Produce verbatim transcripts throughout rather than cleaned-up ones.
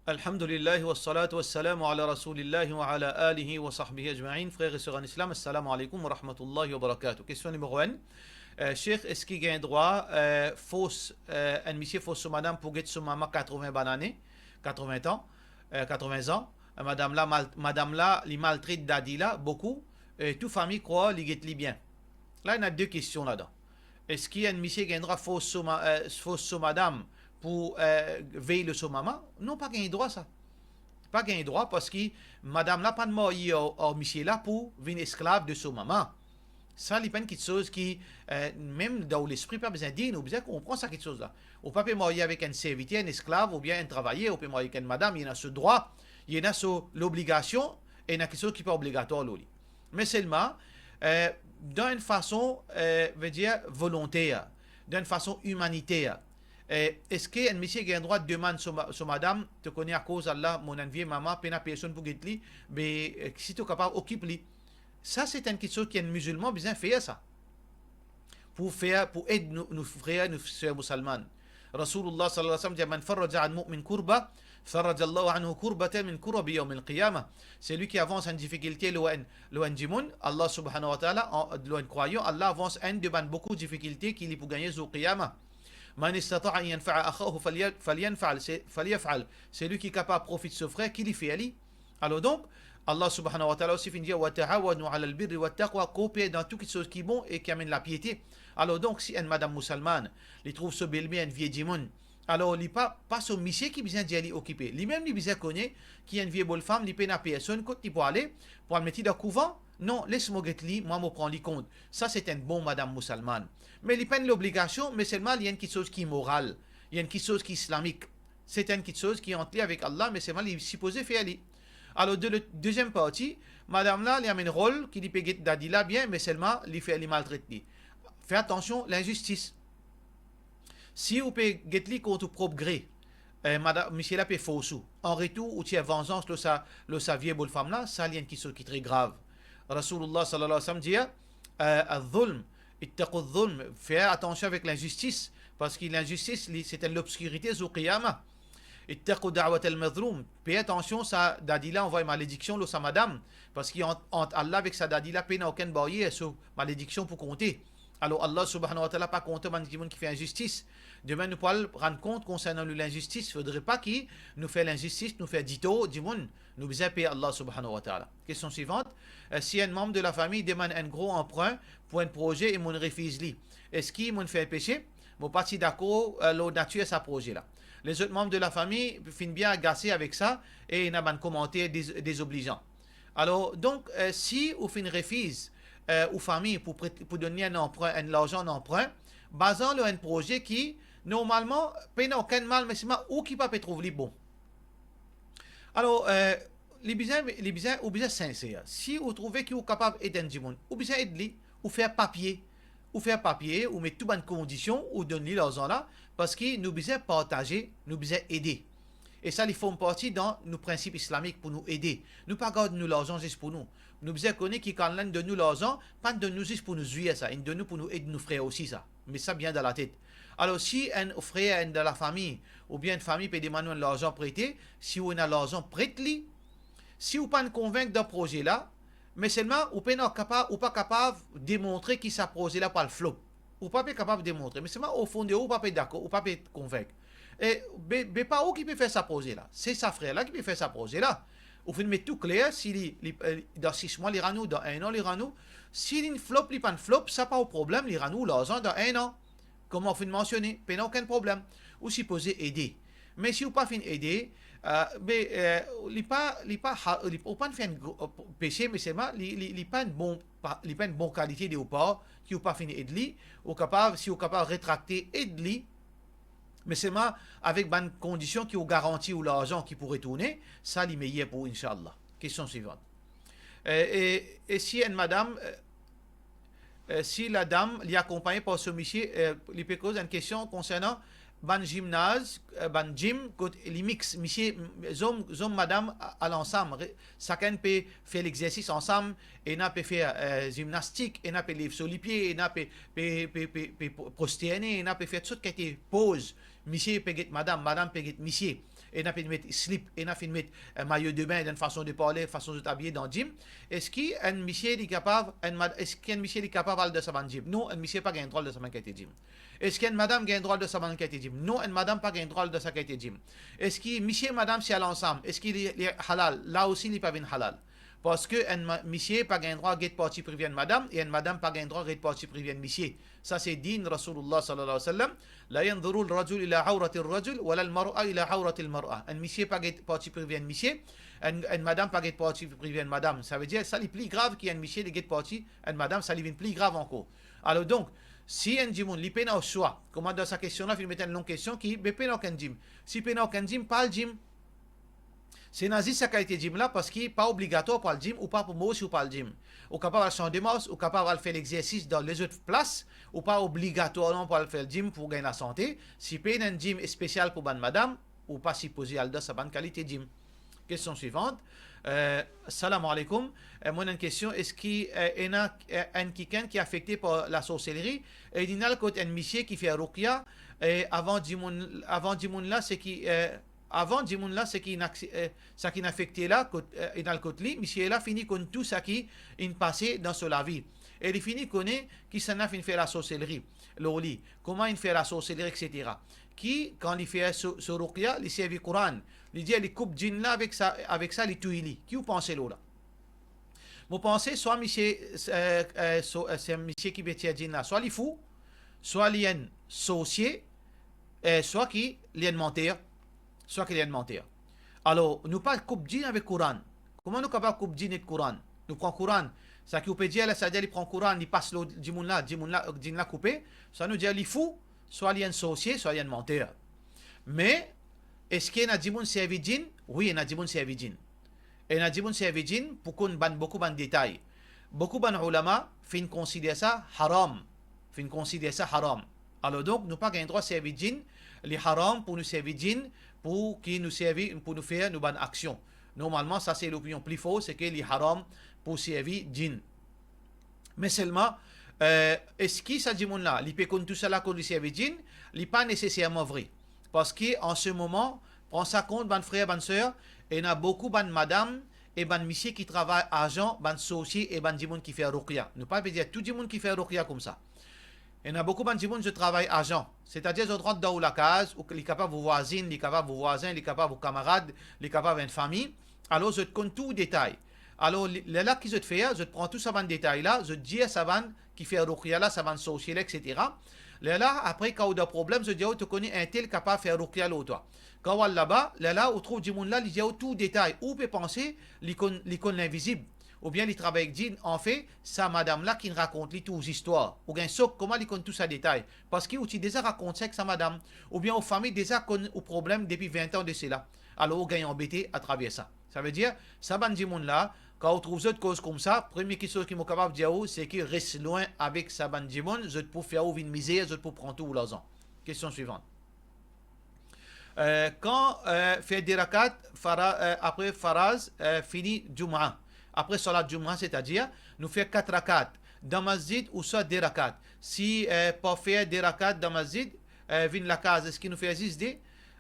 Alhamdulillah, wassalatu wassalamu ala Rasoulillah wa ala alihi wa sahbihi ajmain. Frer e ser an Islam, assalamu alaikum wa rahmatullahi wa barakatuh. Kestion nimero enn. Eh, Sheikh, eski gagn drwa, eh, fors, eh, enn misie fors so madam pou get so mama katrovin bann ane, katrovin tan, eh, katrovin zan? Eh, madam la mal-, madam la, li maltret dadi la boukou, eh, tou fami krwar li get li bien. La, ena de kestion ladan. Eski enn misie gagn drwa fors so ma-, eh, fors so madam pou, eh, vey lor so mama? Non, pa gagn drwa sa. Pa gagn drwa, parski madam la pa'nn marye ar, ar misie la pou vinn esklav de so mama. Sa, li pa enn kiksoz ki, eh, mem dan ou lespri, pa bizin dir, nou bizin konpran sa kiksoz la. Ou pa pe marye avek enn serviter, enn esklav, oubien enn travayer, ou pe marye avek enn madam, li ena so drwa, li ena so lobligasion, e ena kiksoz ki pa obligatwar lor li. Me selman, eh, dan enn fason, eh, vedir volonter, dan enn fason imaniter, eh, eski enn misie gagn drwa demann so ma-, so madam, to kone akoz Allah, mo enn vie mama, pena personn pou get li, be, eh, si to kapav okip li? Sa, se enn kiksoz ki enn mizilman bizin fer sa. Pou fer, pou ed nou, nou frer, nou ser mousalman. Rasoulillah sallallahu alayhi wa sallam dir, "Man farraja an mu'min kurba, farraja Allahu anhu kurbatan min kurabi yawmil qiyamah." Selwi ki avans enn difikilte lor enn, lor enn dimoun, Allah subhanahu wa ta'ala, an, lor enn krwayan, Allah avans enn de bann boukou difikilte ki li pou gagne zour qiyama. "Man istata'a an yanfa'a akhahu falya-, falyanfa'al, se-, falyaf'al." Selwi ki kapav profit so frer, ki li fer li. Alor donk, Allah subhanahu wa ta'ala osi finn dir, "Wa ta'awanu alal birri wat taqwa," koper dan tou kiksoz ki bon e ki amenn lapiete. Alor donk, si enn madam mousalman, li trouv so belmer enn vie dimoun, alor li pa, pa so misie ki bizin dir li okipe. Limem li bizin kone ki enn vie bolfam, li pena personn kot li pou ale, pou al met li dan kouvan. Non, les mo get li, mwa mo pran li kont. Sa se enn bon madam mousalman. Me li pa enn lobligasion, me selman li enn kiksoz ki moral, li enn kiksoz ki islamik. Se enn kiksoz ki ant li avek Allah, me selman li sipoze fer li. Alor, de le, deziem parti, madam la, li amenn rol ki li pe get dadi la bien, me selman li fer li maltret li. Fer atansion, linzistis. Si ou pe get li kont ou prop gre, eh, madam, misie la pe fors ou. An retour, ou tir vanzans lor sa, lor sa vie bolfam la, sa li enn kiksoz ki tre grav. Rasoulillah sallallahu alayhi wa sallam dir, eh, "Az-zulm, ittaqu az-zulm." Fer atansion avek linzistis, parski linzistis, li, se enn lobskirite zour qiyama. "Ittaqu da'wat al-mazlum." Per atansion, sa dadi la anvway malediksion lor sa madam, parski ant, ant Allah avek sa dadi la, pena okenn baryer, so malediksion pou konte. Alor, Allah subhanahu wa ta'ala pa kontan bann dimoun ki fer inzistis. Demin, nou pou al rann kont konsernan nou linzistis. Fodre pa ki nou fer linzistis, nou fer ditor dimoun. Nou bizin per Allah subhanahu wa ta'ala. Kestion swivan, eh, si enn manm de lafami demann enn gro anprin pou enn proze e mo'nn refiz li, eski mo'nn fer pese? Mo pa ti dakor, eh, lor natir sa proze la. Lezot manm de lafami finn bien agase avek sa e ena bann komanter dez-, dezoblizan. Alor, donk, eh, si ou finn refiz, eh, ou fami pou pret-, pou donn li enn anprin, enn larzan an anprin, bazan lor enn proze ki, normalman, pena okenn mal, me selman ou ki pa pe trouv li bon. Alor, eh, li bizin, li bizin, ou bizin sinser. Si ou trouve ki ou kapav ed enn dimoun, ou bizin ed li, ou fer papie, ou fer papie, ou met tou bann kondision, ou donn li larzan la, parski nou bizin partaze, nou bizin ede. E sa, li form parti dan nou prinsip islamik pou nou ede. Nou pa gard nou larzan zis pou nou. Nou bizin kone ki kan la inn donn nou larzan, pa'nn donn nou zis pou nou zwir sa, inn donn nou pou nou ed nou frer osi sa. Met sa bien dan latet. Alor, si enn frer, enn dan lafami, oubien enn fami pe demann ou enn larzan prete, si ou ena larzan, pret li. Si ou pa'nn konvink dan proze la, me selman ou pena kapav, ou pa kapav demontre ki sa proze la pou al flop. Ou pa pe kapav demontre, me selman o fon de ou, ou pa pe dakor, ou pa pe konvink. E be, be pa ou ki pe fer sa proze la, se sa frer la ki pe fer sa proze la. Ou finn met tou kler, si li, li, eh, dan sis mwa li rann ou, dan enn an li rann ou. Si li'nn flop, li pa'nn flop, sa pa ou problem, li rann ou larzan dan enn an. Kouma ou finn mansione, pena okenn problem. Ou sipoze ede. Me si ou pa finn ede, eh, be, eh, li pa, li pa ha-, li, ou pa'nn fer enn gro, eh, pese, me selman li, li, li pa enn bon, pa, li pa enn bon kalite de ou par, ki ou pa finn ed li, ou kapav, si ou kapav retrakte, ed li, me selman avek bann kondision ki ou garanti ou larzan ki pou retourne, sa li meyer pou ou, inshallah. Kestion swivan. Eh, e, e si enn madam, eh, eh, si ladam, li akonpagne par so misie, eh, li pe koz enn kestion konsernan bann zimnaz, eh, bann gym, kot li mix, misie, m-, zom, zom, madam a-, al ansam, re-, sakenn pe fer lexersis ansam, ena pe fer, eh, zimnastik, ena pe lev so lipie, ena pe, pe, pe, pe, pe pro-, prosterne, ena pe fer tou sort kalite poz, misie pe get madam, madam pe get misie, ena pe met slip, ena finn met, eh, mayo de bin, dan fason de parle, fason zot abiye dan jim, eski enn misie li kapav, enn mad-, eski enn misie li kapav al dan sa bann jim? Non, enn misie pa gagn drwa al dan sa bann kalite jim. Eski enn madam gagn drwa al dan sa bann kalite jim? Non, enn madam pa gagn drwa al dan sa kalite jim. Eski misie e madam si al ansam, eski li, li halal? La osi li pa vinn halal. Parski enn ma-, misie pa gagn drwa get parti privi enn madam, e enn madam pa gagn drwa get parti privi enn misie. Sa se din Rasoulillah sallallahu alayhi wa sallam, "La yanzuru ar-rajul ila awrati ar-rajul, wala al-mar'a ila awrati al-mar'a." Enn misie pa get parti privi enn misie, enn, enn madam pa get parti privi enn madam. Savedir, sa li pli grav ki enn misie li get parti enn madam, sa li vinn pli grav ankor. Alor donk, si enn dimoun, li pena oswa, kouma dan sa kestion la, finn met enn long kestion ki, be pena okenn jim. Si pena okenn jim, pa al jim. Si ena zis sa kalite jim la, parski pa obligatwar pou al jim, ou pa pou mor si ou pa al jim. Ou kapav al Champ de Mars, ou kapav al fer lexersis dan lezot plas, ou pa obligatwarman pou al fer jim pou gagn lasante. Si pena enn jim espesial pou bann madam, ou pa sipoze al dan sa bann kalite jim. Kestion swivant. Eh, salam aleykoum. Eh, mo ena enn kestion, eski, eh, ena, eh, enn kikenn ki afekte par lasorselri, e li al kot enn misie ki fer ruqya, e avan dimoun, avan dimoun la, seki, eh, avan dimoun la, seki inn aksi-, eh, seki inn afekte la, kot, eh, inn al kot li, misie la fini konn tou seki inn pase dan so lavi. E li fini kone kisannla finn fer lasorselri lor li, kouma inn fer lasorselri, et cetera. Ki, kan li fer so, so ruqya, li servi Koran, li dir li koup jinn la avek sa, avek sa li touy li. Ki ou panse lor la? Mo panse, swa misie, eh, eh, so, eh, se misie ki pe tir jinn la, swa li fou, swa li enn sorsie, eh, swa ki li enn manter, swa ki li enn manter. Alor, nou pa koup jinn avek Koran. Kouma nou kapav koup jinn ek Koran? Nou pran Koran, seki ou pe dir la, savedir li pran Koran, li pas lor dimoun la, dimoun la, jinn la koupe, swa nou dir li fou, swa li enn sorsie, swa li enn manter. Me, eski ena dimoun servi jinn? Wi, ena dimoun servi jinn. Ena dimoun servi jinn pou konn bann, boukou bann detay. Boukou bann oulama finn konsider sa haram. Finn konsider sa haram. Alor donk, nou pa gagn drwa servi jinn, li haram pou nou servi jinn pou ki nou servi, pou nou fer nou bann aksion. Normalman, sa se lopinion pli for, seki li haram pou servi jinn. Me selman, eh, eski sa dimoun la, li pe konn tousala kot li servi jinn? Li pa neseserman vre. Parski an se moman, pran sa kont, bann frer, bann ser, ena boukou bann madam e bann misie ki travay arzan bann sorsie e bann dimoun ki fer ruqya. Nou pa pe dir tou dimoun ki fer ruqya koumsa. Ena boukou bann dimoun, zot travay arzan. Setadir, zot rant dan ou lakaz, ou li kapav ou vwazinn, li kapav ou vwazin, li kapav ou kamarad, li kapav enn fami. Alor, zot konn tou detay. Alor, li, lerla ki zot fer, zot pran tou sa bann detay la, zot dir sa bann ki fer ruqya la, sa bann sorsie la, et cetera. Lerla, apre, kan ou dan problem, zot dir ou, to kone entel kapav fer ruqya lor twa. Kan ou al laba, lerla, ou trouv dimoun la, li dir ou tou detay. Ou pe panse, li konn, li konn linvizib. Oubien li travay ek jinn, anfet, sa madam la ki'nn rakont li tou zistwar. Ou gagn sok, kouma li konn tou sa detay? Parski ou ti deza rakont sa ek sa madam. Oubien ou fami deza konn ou problem depi vin an de sela. Alor ou gagn anbete atraver sa. Savedir, sa bann dimoun la, kan ou trouv zot koz koumsa, premie kiksoz ki mo kapav dir ou, seki res lwin avek sa bann dimoun, zot pou fer ou vinn mizer, zot pou pran tou ou larzan. Kestion swivant. Eh, kan, eh, fer de rakat, fara-, eh, apre faraz, eh, fini Jumaa. Apre salat Jumaa, setadir, nou fer kat rakat. Dan masjid ouswa de rakat. Si, eh, pa fer de rakat dan masjid, eh, vinn lakaz, eski nou fer zis de?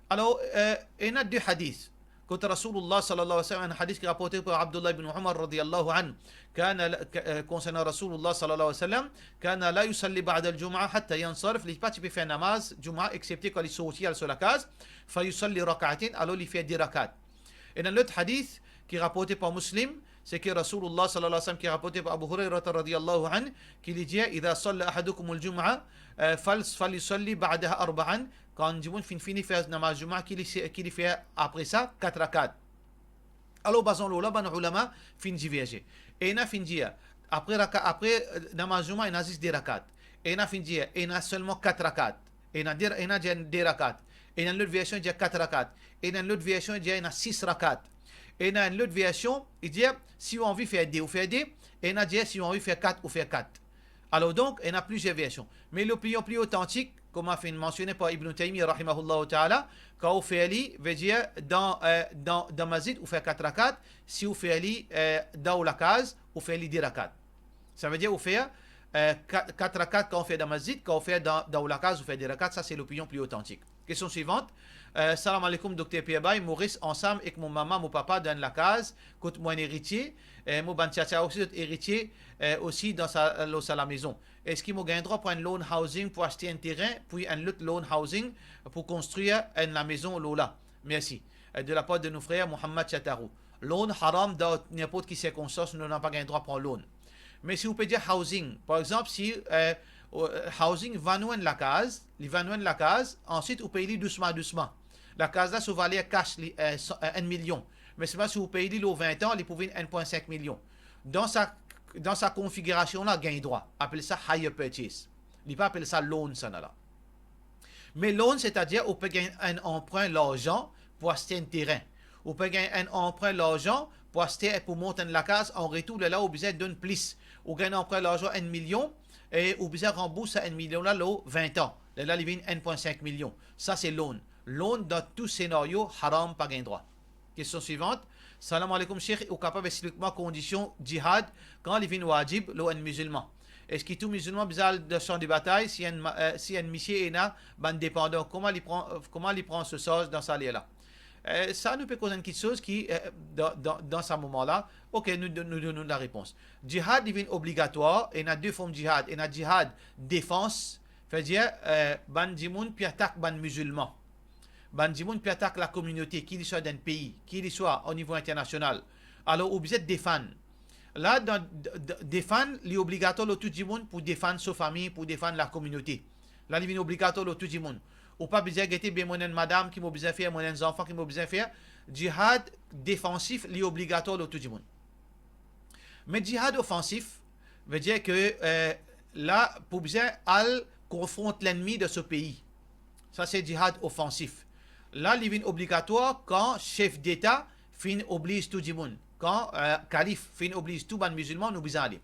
Alor, eh, ena de hadis. Kot Rasoulillah sallallahu alayhi wa sallam, enn hadis ki raporte par Abdullah ibn Umar radiyallahu anhu, kana la, ka-, eh, konsernan Rasoulillah sallallahu alayhi wa sallam, kana la yusalli ba'da al-jumu'ah hatta yansarif, li pa ti pe fer namaz Jumaa, exepte kan li sorti al so lakaz, fa yusalli rak'atayn, alor li fer de rakat. Ena lot hadis ki raporte par Muslim, seki Rasoulillah sallallahu alayhi wa sallam, ki raporte par Abu Hurairah radiyallahu anhu, ki li dir, "Idha salla ahadukumul jumu'ah, eh, fal-, falyusalli ba'daha arba'an." Kan dimoun finn fini fer namaz Jumaa, ki li se-, ki li fer apre sa kat rakat. Alor, bazan lor la, bann oulama finn diverze. Ena finn dir, apre raka-, apre, eh, namaz Jumaa, ena zis de rakat. Ena finn dir, ena selman kat rakat. Ena de, ena dir de rakat. Ena enn lot version dir kat rakat. Ena enn lot version dir ena sis rakat. Ena enn lot version, li dir, si ou anvi fer de, ou fer de. Ena dir, si ou anvi fer kat, ou fer kat. Alor donk, ena plizier version. Me lopinion pli otantik, kouma finn mansione par Ibn Taymiyyah rahimahullahu ta'ala, kan ou fer li, vedir dan, eh, dan, dan masjid, ou fer kat rakat, si ou fer li, eh, dan ou lakaz, ou fer li de rakat. Savedir ou fer, eh, ka-, kat rakat kan ou fer dan masjid, kan ou fer dan, dan ou lakaz, ou fer de rakat, sa se lopinion pli otantik. Kestion swivant. Eh, salam aleikoum, Dokter Pierre Bay. Mo res ansam ek mo mama, mo papa dan enn lakaz kot mo enn eritie. Eh, mo bann tiatia osi, zot eritie, eh, osi dan sa, lor sa lamezon. Eski mo gagn drwa pran enn loan housing pou aste enn terin, pou enn lot loan housing pou konstrir enn lamezon lor la? Mersi. Eh, de lapar de nou frer Mohammad Chatarou. Loan haram dan ninport ki sirkonstans, nou napa gagn drwa pran loan. Me si ou pe dir housing, par exanp, si, eh, o-, eh, housing vann ou enn lakaz, li vann ou enn lakaz, answit ou pey li dousman, dousman. Lakaz la, so valer kas li, eh, san, eh, enn milion. Me selman si ou pey li lor vin an, li pou vinn enn pwin sink milion. Dan sa, dan sa konfigirasion la, gagn drwa. Apel sa hire purchase. Li pa apel sa loan, sa la. Me loan, setadir ou pe gagn enn anprin larzan pou aste enn terin. Ou pe gagn enn anprin larzan pou aste, pou mont enn lakaz, an retour, lerla ou bizin donn plis. Ou gagn anprin larzan enn milion e ou bizin ranbours sa enn milion la lor vin an. Lerla li vinn enn pwin sink milion. Sa se loan. Loan dan tou senario, haram, pa gagn drwa. Kestion swivant. Salam aleikoum, Sheikh, ou kapav explik mwa kondision jihad kan li vinn wajib lor enn mizilman? Eski tou mizilman bizin al dan san de batay si enn ma-, eh, si enn misie ena bann depandan? Kouma li pran, eh, kouma li pran so sarz dan sa ler la? Eh, sa nou pe koz enn kiksoz ki, eh, dan, dan, dan sa moman la, ok, nou, nou, nou donn ou larepons. Jihad, li vinn obligatwar, ena de form jihad, ena jihad defans, vedir, eh, bann dimoun pe atak bann mizilman. Bann dimoun pe atak lakominote, ki li swa dan enn pei, ki li swa o nivo internasional. Alor, ou bizin defann. La, dan d-, d-, defann, li obligatwar lor tou dimoun pou defann so fami, pou defann lakominote. La, li vinn obligatwar lor tou dimoun. Ou pa bizin gete, be mo ena enn madam, ki mo bizin fer, mo ena enn zanfan, ki mo bizin fer. Jihad defansif, li obligatwar lor tou dimoun. Me jihad ofansif, vedir ke, eh, la, pou bizin al konfront lennmi dan so pei. Sa se jihad ofansif. La, li vinn obligatwar kan sef deta finn obliz tou dimoun, kan, eh, kalif finn obliz tou bann mizilman, nou bizin ale.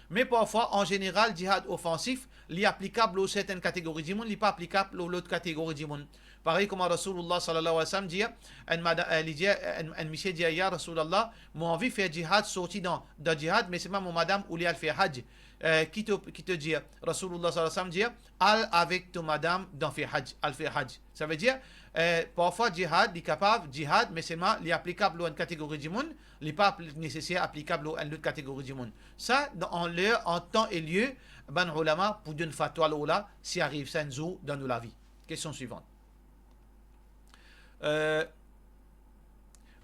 Me parfwa, an zeneral, jihad ofansif, li aplikab lor sertenn kategori dimoun, li pa aplikab lor lot kategori dimoun. Parey kouma Rasoulillah sallallahu alayhi wa sallam dir, enn mada-, eh, li dir, enn, enn misie dir, "Ya Rasoulillah, mo anvi fer jihad, sorti dan, dan jihad, me selman mo madam oule al fer haj." Eh, ki to, ki to dir? Rasoulillah sallallahu alayhi wa sallam dir, "Al avek to madam dan fer haj, al fer haj." Savedir, eh, parfwa jihad, li kapav jihad, me selman li aplikab lor enn kategori dimoun, li pa apli-, neseser aplikab lor enn lot kategori dimoun. Sa, dan, an ler, an tan e lie, bann oulama pou donn fatwa lor la, si ariv sa enn zour dan nou lavi. Kestion swivant. Eh,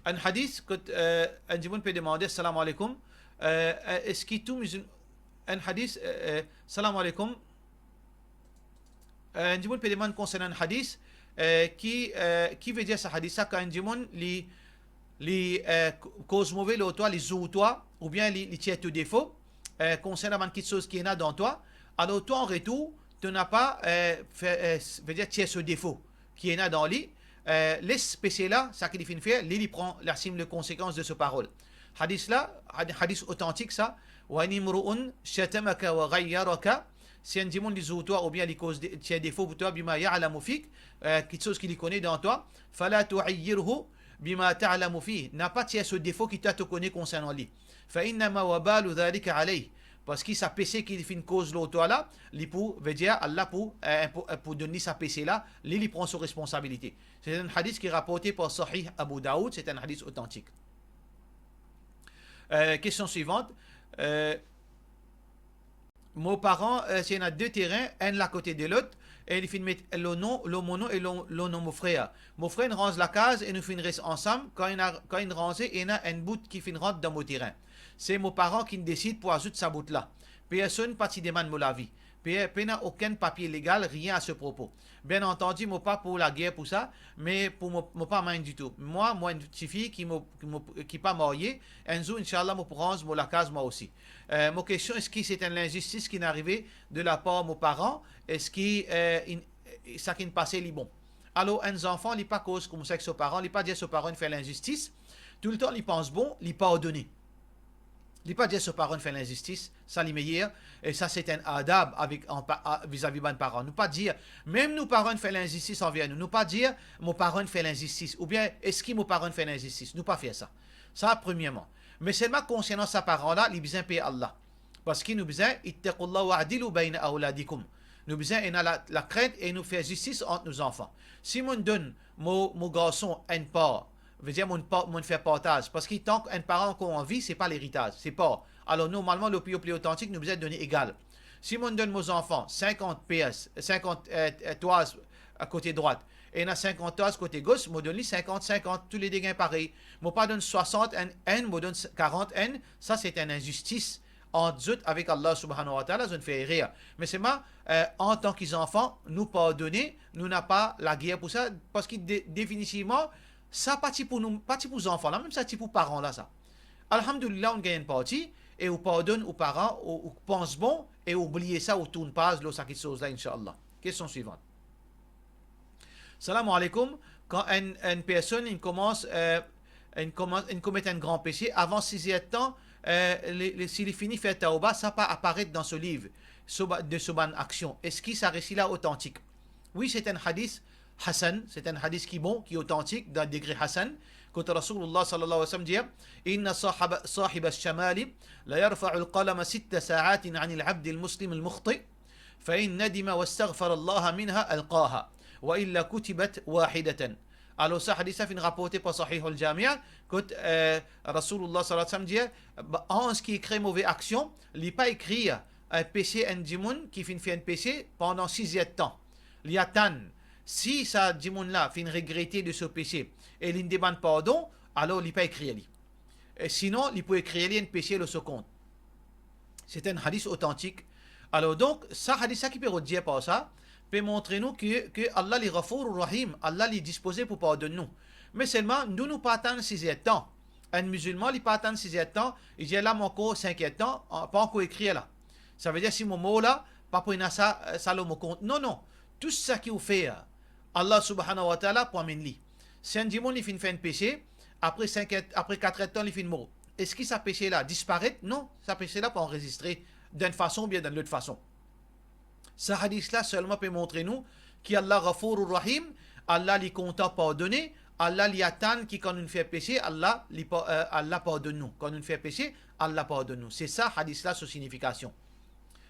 enn hadis kot, eh, enn dimoun pe demande, "Salam aleikoum, eh, eh, eski tou mizil-," enn hadis, eh, eh, "Salam aleikoum." Eh, enn dimoun pe demann konsernan enn hadis, eh, ki, eh, ki vedir sa hadis la, kan enn dimoun li, li, eh, ko-, koz move lor twa, li zour twa, oubien li, li tir to defo, eh, konsernan bann kiksoz ki ena dan twa, alor twa an retour, to napa, eh, fer, eh, s-, vedir tir so defo ki ena dan li, eh, les pese la, sa ki li finn fer, li, li pran, li asim le konsekans de so parol. Hadis la, had-, hadis otantik sa, "Wa in imru'un shatamaka wa ghayyaraka", si enn dimoun li zour twa oubien li koz de, tir defo pou twa, "bima ya'lamu fik", eh, kiksoz ki li kone dan twa, "fala tu'ayyirhu bima ta'lamu fih", napa tir so defo ki twa to kone konsernan li. "Fa innama wabalu dhalika alayh", parski sa pese ki li finn koz lor twa la, li pou, vedir, Allah pou, eh, pou, eh, pou donn li sa pese la, li, li pran so responsabilite. Se enn hadis ki raporte par Sahih Abu Daoud, se enn hadis otantik. Eh, kestion swivant. Eh, mo paran, eh, ti ena de terin, enn lakote de lot, e li finn met lor non, lor mo non e lor, lor non mo frer. Mo frer inn ranz lakaz e nou finn res ansam. Kan inn a-, kan inn ranze, ena enn bout ki finn rant dan mo terin. Se mo paran ki'nn desid pou azout sa bout la. Personn pa ti demann mo lavi. Pe-, pena okenn papie legal, rien à ce propos. Bien entendu, mo pa pou lager pou sa, me pou mo, mo pa mind ditou. Mwa, mo enn tifi ki mo, ki mo, ki pa marye, enn zour, inshallah, mo pou ranz mo lakaz mwa osi. Eh, mo kestion, eski se enn linzistis ki'nn arive de lapar mo paran? Eski, eh, inn, eh, sa ki'nn pase li bon? Alor, enn zanfan, li pa koz koumsa ek so paran, li pa dir so paran inn fer linzistis. Toultan, li pans bon, li pardone. Li pa dir so paran inn fer linzistis, sa li meyer, e sa se enn adab avek, an pa-, a, vizavi bann paran. Nou pa dir, mem nou paran inn fer linzistis anver nou, nou pa dir, "Mo paran inn fer linzistis," oubien, "Eski mo paran inn fer linzistis?" Nou pa fer sa. Sa, premierman. Me selman konsernan sa paran la, li bizin per Allah. Parski nou bizin, "Ittaqullah wa'dilu bayna awladikum." Nou bizin ena la, lakrint e nou fer zistis ant nou zanfan. Si mo'nn donn mo, mo garson enn par, vedir mo'nn pa, mo'nn fer partaz, parski tank enn paran ankor an vi, se pa leritaz, se par. Alor, normalman, le pli, le pli otantik, nou bizin donn egal. Si mo'nn donn mo zanfan sinkant pies, sinkant, eh, eh, toaz kote drwat, e ena sinkant toaz kote gos, mo donn li sinkant sinkant, toulede gagn parey. Mo pa donn swasant enn, enn, mo donn karant enn, sa se enn inzistis ant zot avek Allah Subhanahu wa Ta'ala, zot fer erer. Me selman, eh, antan ki zanfan, nou pardone, nou napa lager pou sa, parski de-, definitivman, sa pa ti pou nou, pa ti pou zanfan la, mem sa ti pou paran la, sa. Alhamdulillah, ou gagn enn parti, e ou pardonn ou paran, ou, ou pans bon, e ou bliye sa, ou tourn paz lor sa kiksoz la, inshallah. Kestion swivant. Salam alaikum. Kan enn, enn personn, inn koumans, eh, inn koumans, inn komet enn gran pese, avan sizertan, eh, li, li, si li fini fer tawba, sa pa aparet dan so liv, so ba-, de so bann aksion. Eski sa resi la otantik? Wi, se enn hadis hasan, se enn hadis ki bon, ki otantik, dan degre hasan, kot Rasoulullah sallallahu alayhi wa sallam dir, "Inna sahaba, sahiba shamali la yarfa'ul qalama sitta sa'atin anil abdil muslimil mukhti, fa in nadima wastaghfara Allaha minha alqaha, wa illa kutibat wahidatan." Alor, sa hadis la finn raporte par Sahihul Jami', kot, eh, Rasoulullah sallallahu alayhi wa sallam dir, ba, anz ki ekrir move aksion, li pa ekrir, eh, pese enn dimoun ki finn fer enn pese pandan sizertan. Li atann, si sa dimoun la finn regrete de so pese e linn demann pardon, alor li pa ekrir li. E sinon, li pou ekrir li enn pese lor so kont. Se enn hadis otantik. Alor donk, sa hadis la ki pe rod dir par sa, pe montre nou ke, ke Allah li Ghafour Rahim, Allah li dispoze pou pardonn nou. Me selman, nou, nou pa atann sizertan. Enn mizilman, li pa atann sizertan, li dir la, mo ankor sinkertan, an-, pa ankor ekrir la. Savedir, si mo mor la, pa pou ena sa, sa lor mo kont. Non, non. Tou sa ki ou fer, Allah Subhanahu wa Ta'ala pou amenn li. Si enn dimoun li finn fer enn pese, apre sink er, apre kat er tan li finn mor, eski sa pese la disparet? Non, sa pese la pou anrezistre dan enn fason oubien dan lot fason. Sa hadis la selman pe montre nou ki Allah Ghafour Rahim, Allah li kontan pardone, Allah li atann ki kan nou fer pese, Allah li pa-, eh, Allah pardonn nou. Kan nou fer pese, Allah pardonn nou. Se sa hadis la so signifikasion.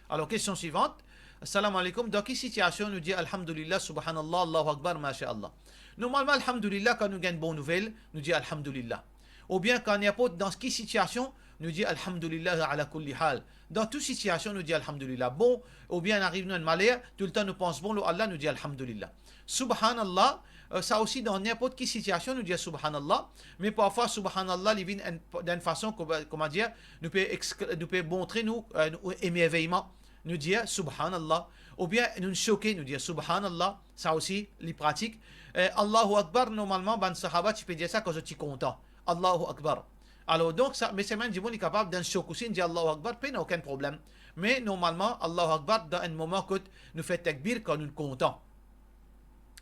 Alor, kestion swivant. Salam alaikum. Dan ki sitiasion nou dir Alhamdulillah, Subhanallah, Allahu Akbar, Masha Allah? Normalman, Alhamdulillah, kan nou gagn bon nouvel, nou dir Alhamdulillah. Oubien kan ninport dan ki sitiasion, nou dir Alhamdulillah ala kulli hal. Dan tou sitiasion, nou dir Alhamdulillah. Bon, oubien ariv nou enn maler, toultan nou pans bon lor Allah, nou dir Alhamdulillah. Subhanallah, eh, sa osi dan ninport ki sitiasion, nou dir Subhanallah. Me parfwa, Subhanallah, li vinn enn, dan enn fason, kouma, kouma dir, nou pe exk-, nou pe montre nou, eh, nou emerveyman, nou dir Subhanallah. Oubien nou soke, nou dir Subhanallah. Sa osi, li pratik. Eh, Allahu Akbar, normalman, bann sahaba ti pe dir sa kan zot ti kontan. Allahu Akbar. Alor donk, sa, me selman dimoun li kapav dan sok osi, dir Allahu Akbar, pena okenn problem. Me normalman, Allahu Akbar, dan enn moman kot nou fer takbir, kan nou kontan.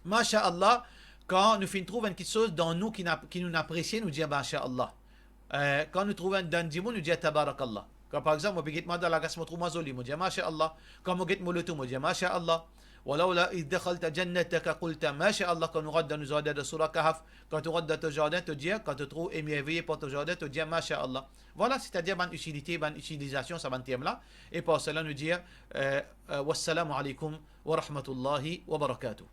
Masha Allah, kan nou finn trouv enn kiksoz dan nou ki na-, ki nou apresie, nou dir Masha Allah. Eh, kan nou trouv enn dan dimoun, nou dir Tabarakallah. Kan, par exanp, mo pe get mwa dan lagas, mo trouv mwa zoli, mo dir Masha Allah. Kan mo get mo loto, mo dir Masha Allah. Walawla idh dakhalta jannataka qulta Masha Allah. Kan nou rant dan nou zardin, dan Soura Kahf, kan to rant dan to zardin, to dir, kan to trouv emerveye par to zardin, to dir Masha Allah. Vwala, setadir bann itilite, bann itilizasion sa bann term la. E par sela nou dir, eh, eh, Wassalamu alaikum wa rahmatullahi wa barakatuh.